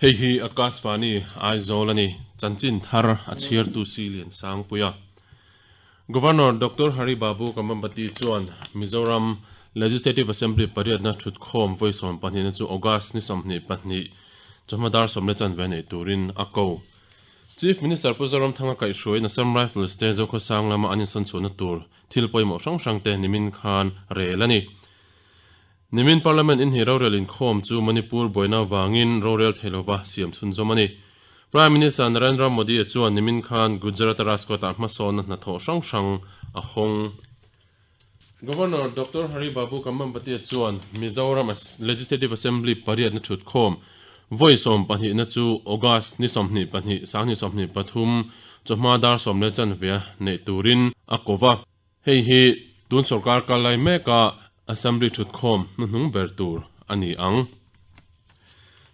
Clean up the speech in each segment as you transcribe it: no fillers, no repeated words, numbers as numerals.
Hei hi Akashvani Aizawl a ni, chanchin thar a chhiartu si Liansangpuia. Governor Doctor Hari Babu Kambhampati chuan Mizoram Legislative Assembly pariatna thutkhawm vawi sawmpahnihna chu August ni 22 chawhma dar sawmle chanve nei turin a ko. Chief Minister Pu Zoramthanga kaihhruaiin Assam Rifles te Zokhawsang lama an insawnchhuahna tur thil pawimawh hrang hrang te nimin khan rel a ni. Nimin Parliament inhnih rorel inkhawm chu Manipur buaina vangin rorel thei lova siam chhunzawm a ni. Prime Minister Narendra Modi-a chuan nimin khan Gujarat-a Rajkot-ah hmasawnna hnathawh hrang hrang a hawng. Governor Doctor Hari Babu Kambhampati-a chuan Mizoram Legislative Assembly pariatna thutkhawm vawi sawmpahnihna chu August ni 22, 2023 chawhma dar 10 leh chanve neih turin a ko va. Hei hi tun sorkar kal lai meka Assembly thutkhawm hnuhnung ber tur a ni ang.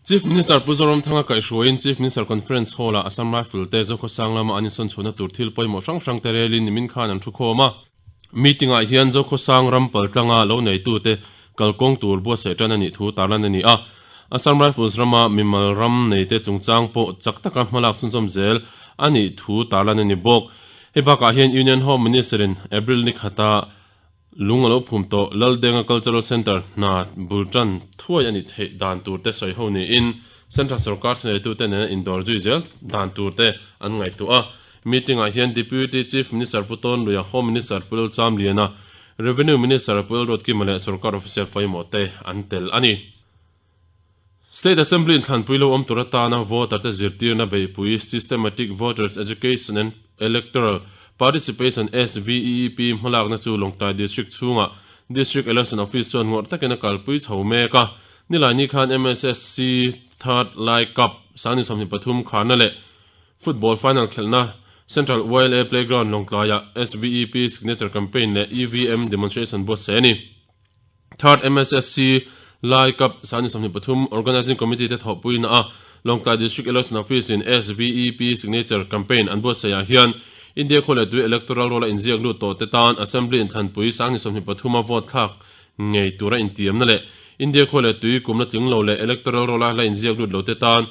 Chief Minister Pu Zoramthanga kaihhruaiin Chief Minister Conference Hall-ah Assam Rifle te Zokhawsang lama an insawnchhuahna tur thil pawimawh hrang hrang te relin nimin khan an thukhawm a. Meeting-ah hian Zokhawsang ram paltlanga lo neitute kalkawng tur buatsaih tan a nih thu tarlan a ni a. Assam Rifles rama mimal ram neite chungchang pawh chak taka hmalak chhunzawm zel a nih thu tarlan a ni bawk. Hei bakah hian Union Home Minister-in April ni khata lung a lo phum tawh Laldenga Cultural Centre hna bul tan thuai a nih theih dan tur te sawi ho niin Central sorkar thuneitute nena indawr zui zel dan tur te an ngaihtuah a. Meeting-ah hian Deputy Chief Minister Pu Tawnluia, Home Minister Pu Lalchamliana, Revenue Minister Pu Lalruatkima leh sorkar official pawimawh te an tel a ni. State Assembly inthlanpui lo awm tur atana voter te zirtirna beihpui Systematic Voters Education and Electoral Participation, SVEEP, hmalakna chu Lawngtlai District chhungah District Election Office chuan ngawrh takin a kalpui chho mek a. Nilaini khan MSSC Third Lai Cup 2023 kharna leh Football final khelhna Central YLA Playground Lawngtlaiah SVEEP Signature Campaign leh EVM Demonstration buatsaih a ni. Third MSSC Lai Cup 2023 Organising Committee te thawhpuina a Lawngtlai District Election Office in SVEP Signature Campaign an buatsaih ah hian India khua leh tui Electoral Roll a inziak lut tawh te tan Assembly inthlanpui 2023 a vote thlak ngei tura intiamna leh India khua leh tui kumna tling lo leh Electoral Roll a la inziak lut lo te tan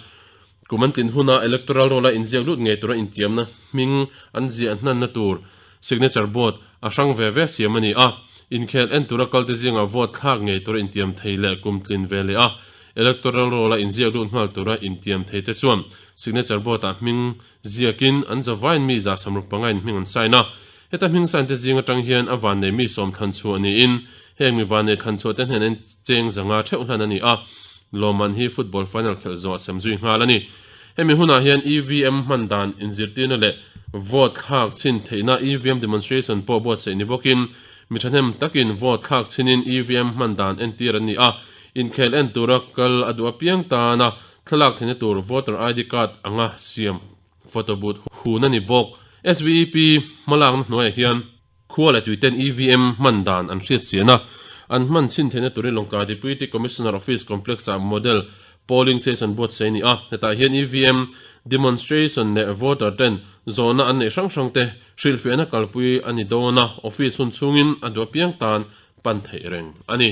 Kum an tlin huna Electoral Roll-a inziak lut ngei tura intiamna hming an ziah hnanna tur signature board a hrang ve ve siam a ni a. Inkhel en tura kalte zingah vote thlak ngei tura intiam thei leh kum tlin ve leh a Electoral Roll-a inziak lut nghal tura intiam thei te chuan signature board-ah hming ziakin an zavaiin mi 165 in hming an sign a. Heta hming sign te zing atang hian a vannei mi sawm thlan chhuah niin heng mi vannei thlan chhuah te hnena cheng zanga theuh hlan a ni a. Lawmman hi football final khelh zawh a sem zui nghal a ni. Hemi hunah hian EVM hman dan inzirtirna leh vote thlak chhin theihna EVM demonstration pawh buatsaih ni bawkin mi thahnem takin vote thlak chhinin EVM hman dan entir an ni a. Inkhel en tura kal a duh apiang tana thlalak theihna tur voter ID card anga siam photo booth hun a ni bawk. SVEP hmalakna hnuaiah hian. Khua leh tuiten EVM hman dan an hriat chian a, an hman chhin theihna turin Lawngtlai Deputy Commissioner Office Complex-ah Model Polling Station buatsaih a ni a, hetah hian EVM demonstration leh voter ten zawhna an neih hrang hrang te hrilhfiahna kalpui a ni dawn a, office hun chhungin a duh apiang tan pan theih reng a ni.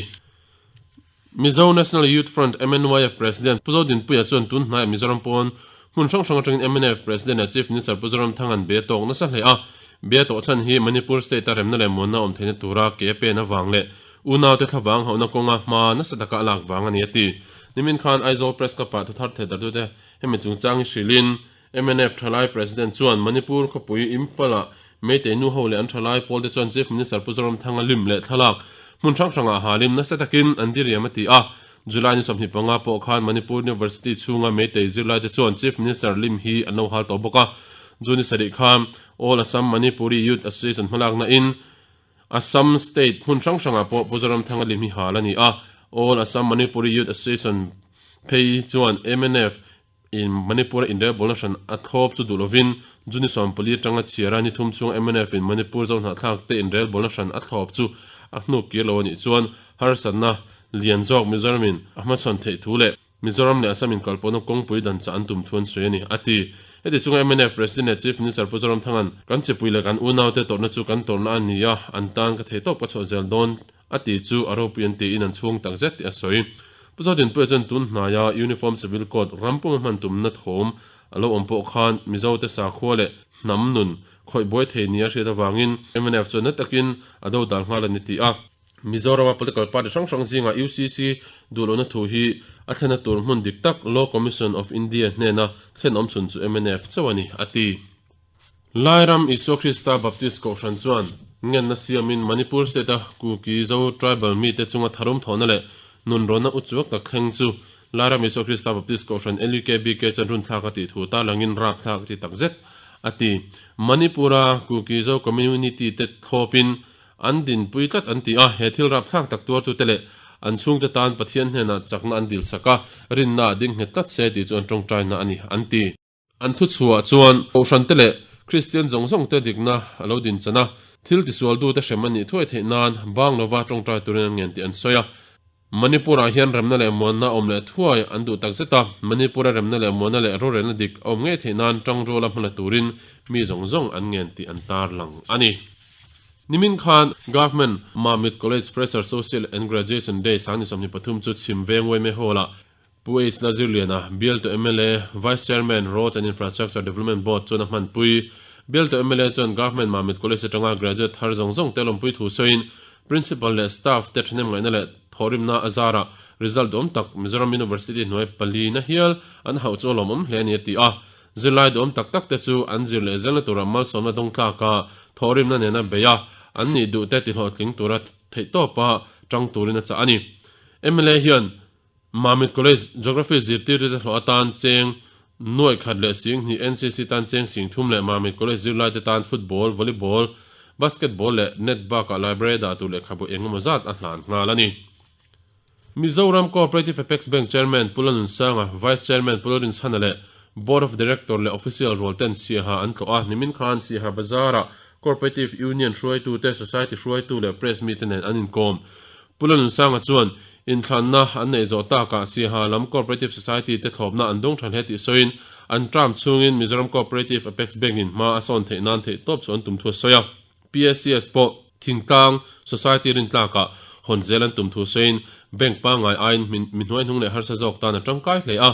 Mizo National Youth Front, MNYF, President Pu Zodinpuia chuan tun hnaiah Mizoram pawn hmun hrang hrang atangin mnf President leh Chief Minister Pu Zoramthanga'n be a tawk nasa hle a. Be a tawh chhan hi Manipur State-a remna leh muanna awm theihna tura ke a pen avang leh unaute thlavang hauhna kawnga hma nasa taka a lak vang a ni a ti. Nimin khan Aizawl Press Club-ah thuthar theihdarhtute hemi chungchang hi hrilhin mnf thalai President chuan Manipur khawpui Imphal-ah Meitei nu ho leh an thalai pawlte chuan Chief Minister Pu Zoramthanga lim leh thlalak hmun hrang hrangah halim nasa takin an diriam a ti a. July ni 25 pawh khan Manipur University chhunga Meitei zirlaite chuan Chief Minister lim hi an lo hal tawh bawk a. June ni sarih khan All Assam Manipuri Youth Association hmalakna in Assam State hmun hrang hrangah pawh Pu Zoramthanga lim hi hal a ni a. All Assam Manipuri Youth Association phei chuan mnf In Manipur-a inrelbawlna hran a thlawp chu duh lovin, June 14 atanga chhiara ni thum chhung mnf in Manipur zohnahthlak te inrelbawlna hran a thlawp chu a hnuk kir lo a nih chuan harsatna lian zawk Mizoram in a hmachhawn theih thu leh Mizoram leh Assam in kalpawhna kawngpui dan chah an tum thu an sawi a ni, a ti. Heti chunga mnf President leh Chief Minister Pu Zoramthanga'n kan chipui leh kan unaute tawrhna chu kan tawrhna a ni a, an tan ka thei tawp ka chhuah zel dawn a ti chu a ropui an tiin an chhung takzet tih a sawi. Pu Zodinpuia chuan tun hnaia Uniform Civil Code ram puma hman tumna thawm a lo awm pawh khan Mizote sakhua leh hnam nun khawih buai thei nia hriat avangin mnf chuan na takin a do dal nghal a ni tih a. Mizorama political party hrang hrang zingah UCC duh lohna thu hi a thlenna tur hmun dik tak Law Commission of India hnena thlen awm chhun chu mnf chauh a ni, a ti. Lairam Isua Krista Baptist Kohhran chuan ngenna siamin Manipur State-a Kuki Zo Tribal mite chunga tharum thawhna leh nunrawnna uchuak tak thleng chu Lairam Isua Krista Baptist Kohhran LUKBK chuan runthlak a tih thu tarlangin rapthlak a ti takzet a ti. Manipur-a Kuki Zo Community te thlawpin an dinpui tlat an ti a, he thil rapthlak tak tuartute leh an chhungte tan Pathian hnenah chakna an dilsak a, rinna a ding nghet tlat se tih chu an tawngtaina a ni an ti. An thuchhuah chuan Kohhrante leh Kristian zawng zawngte dikna a lo din chan a, thil tisualtute hrem a nih thuai theih nan bang lova tawngtai turin an ngen tih an sawi a. Manipur-ah hian remna leh muanna a awm leh thuai an duh tak zet a, Manipur-a remna leh muanna leh rorelna dik a awm ngei theih nan tangruala hmala turin mi zawng zawng an ngen tih an tarlang a ni. Nimin khan Government Mamit College Fresher Social and Graduation Day sangni 23 chu chhim veng Weme Hall-ah Pu Ace Lazirliana, Bialtu mla, Vice Chairman, Roads and Infrastructure Development Board chuan a hmanpui. Bialtu mla chuan Government Mamit College atanga graduate thar zawng zawng te lawmpui thu sawiin Principal leh staff te thahnem ngaihna leh thawhrimna a zarah result duhawm tak Mizoram University hnuai pali na hial an hauh chu a lawmawm hle a ni a ti a. Zirlai duhawm tak tak te chu an zir leh zelna tura malsawmna dawng tlaka thawhrimna nena bei a, an nih duh te tihlawhtling tura theihtawpa tang turin a chah a ni. Mla hian Mamit College Geography zirtirtute hlawh atan cheng nuaih khat leh sing hnih, NCC tan cheng sing thum leh Mamit College zirlaite tan football, volleyball, basketball leh net bakah library dah tur lehkhabu eng emaw zat a hlan nghal a ni. Mizoram Cooperative Apex Bank Chairman Pu Lanunsanga, Vice Chairman Pu Lalrinchhana leh Board of Director leh Official rual ten Siaha an tlawh a, nimin khan Siaha Bazar-ah Cooperative Union hruaitute, Society hruaitu leh Press mite nen an inkawm. Pu Lanunsanga chuan, Inthlanna an neih zawh takah Siaha lam Cooperative Society te thlawpna an dawng tha hle tih sawiin, an term chhungin Mizoram Cooperative Apex Bank-in hma a sawn theih nan theih tawp chu an tum thu a sawi a. PACS pawh thingtlang Society rintlakah hawn zel an tum thu sawiin, Bank pangngai aiin mi hnuaihnung leh harsa zawk tan a tangkai hle a.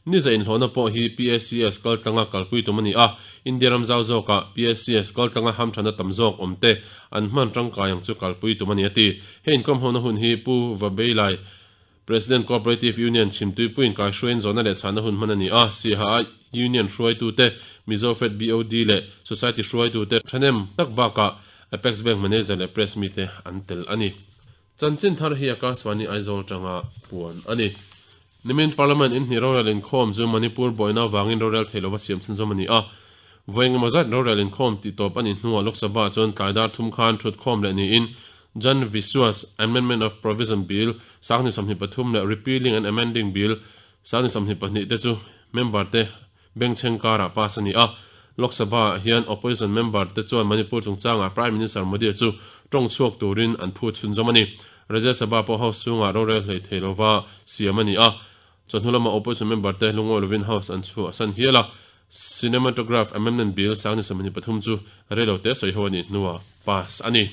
Niza inhlawhna pawh hi PACS kaltlanga kalpui tum a ni a, India ram zau zawkah PACS kaltlanga hamthana tam zawk awm te an hman tangkai ang chu kalpui tum a ni a ti. He inkawmhona hun hi Pu Vabeilai, President Cooperative Union Chhimtuipuiin kaihruaiin zawhna leh chhahna hun hman a ni a, Siaha Union hruaitute, Mizo Fed BOD leh Society hruaitute thahnem tak bakah Apex Bank Manager leh Press mite an tel a ni. Chanchin thar hi Akashvani Aizawl tanga puan a ni. Nimin Parliament inhnih rorel inkhawm chu Manipur buaina avangin rorel thei lova siam chhunzawm a ni a. Vawi engemaw zat rorel inkhawm tih tawp a nih hnuah Lok Sabha chuan tlai dar thum khan thutkhawm leh niin Jan Viswas Amendment of Provision Bill sangni 23 leh Repealing and Amending Bill sangni 22 te chu member te Bengchheng karah pass a ni a, Lok Sabha-ah hian opposition member te chuan Manipur chungchangah Prime Minister Modi-a chu tawng chhuak turin an phu chhunzawm a ni. Rajya Sabha pawh House chhungah rorel hlei thei lova siam a ni a, chawhnu lama opposition member te lungawi lovin House an chhuahsan hial a, Cinematograph Amendment Bill sangni 23 chu reilote sawiho a nih hnuah pass a ni.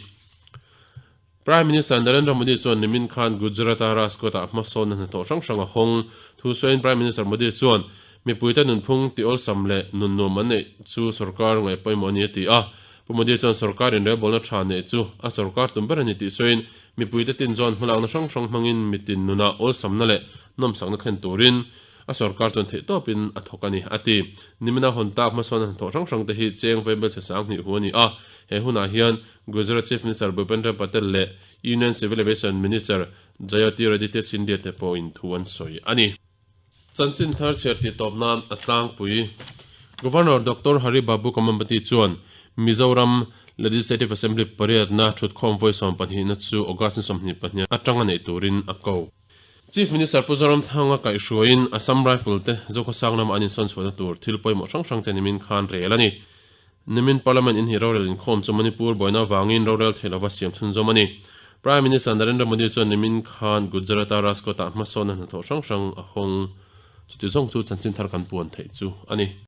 Prime Minister Narendra Modi chuan nimin khan Gujarat-a Rajkot-ah hmasawnna hnathawh hrang hrang a hawng. Thu sawiin Prime Minister Modi chuan, Mipuite nunphung ti awlsam leh nun nuam an neih chu sorkar ngaih pawimawh a ni a ti a. Pu Modi chuan sorkar inrelbawlna tha neih chu a sorkar tum ber a ni tih sawiin, mipuite tin zawn hmalakna hrang hrang hmangin mitin nunah awlsamna leh nawmsakna thlen turin a sorkar chuan theihtawpin a thawk a ni, a ti. Nimina hawn tak hmasawnna hnathawh hrang hrangte hi cheng vaibelchhe 2000 hu a ni a. He hunah hian Gujarat Chief Minister Bhupendra Patel leh Union Civil Aviation Minister Jyotiraditya Scindia te pawhin thu an sawi a ni. Chanchin thar chhiar tih tawp nan a tlangpui. Governor Doctor Hari Babu Kambhampati chuan Mizoram Legislative Assembly pariatna thutkhawm vawi 12 na chu August ni 24 atanga neih turin a ko. Chief Minister Pu Zoramthanga kaihhruaiin Assam Rifle te Zokhawsang lama an insawn chhuahna tur thil pawimawh hrang hrang te nimin khan rel a ni. Nimin Parliament inhnih rorel inkhawm chu Manipur buaina avangin rorel theih lova siam chhunzawm a ni. Prime Minister Narendra Modi chuan nimin khan Gujarat-a Rajkot-ah hmasawnna hnathawh hrang hrang a hawng. Chuti zawng chu chanchin thar kan puan theih chu a ni.